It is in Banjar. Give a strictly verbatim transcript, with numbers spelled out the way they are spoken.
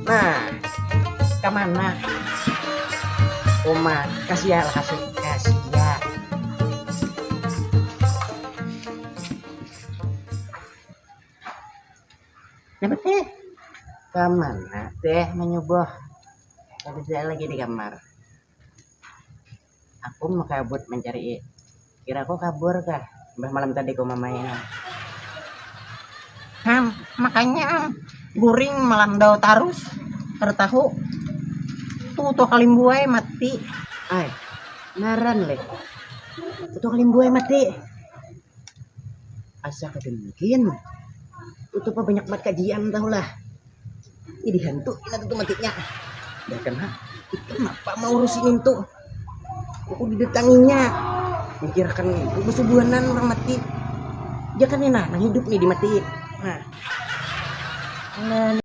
Nah, kemana? Uma, kasih ya, kasih, kasih ya. Kenapa teh? Kemana teh menyubuh? Tapi saya lagi di kamar. Aku mau kabut mencari. Kira aku kabur kah? Mbah malam tadi ku mamai. Ham, makanya am, guring malam dau tarus. Kada tahu. Tuh, tuh kalimbuai mati. Ai, naran leh. Tuh kalimbuai mati. Asa kada mungkin. Itu apa banyak banget kajian tahu lah. Ini hantu ini tuh matinya. Dah kan ha. Kenapa mau urusin itu? Aku didatanginya. Mikirkan itu bersubuhanan orang mati. Dia kan enak, nang hidup nih dimati. Nah. Nah,